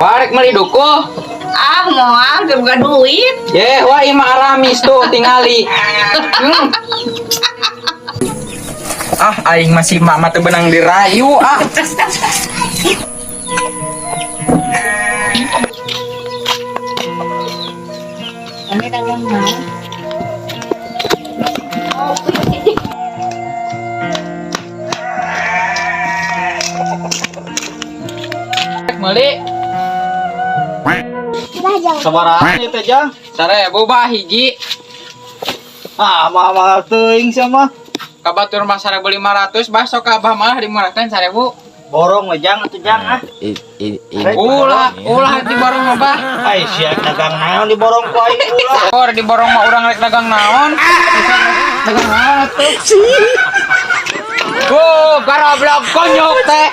Barek meuli duku. Ah, moal teu boga duit. Ye, wah ieu mah aramis tuh tingali. Ah, aing masih mama teu benang dirayu ah. Ini dagang naon? Meuli Sabaraha ieu teh, Jang? 1000 bah hiji. Ah, mahal-mahal teuing sia mah. Ka batur mah 1500 bah sok ka abah malah dimurahkeun 1000. Borong we, Jang, atuh Jang ah. Ulah, ulah diborong mah bah. Ai sia dagang naon diborong ku aing ulah. Oh, diborong mah urang rek dagang naon? Dagang naon atuh? Oh, garoblok konyok teh.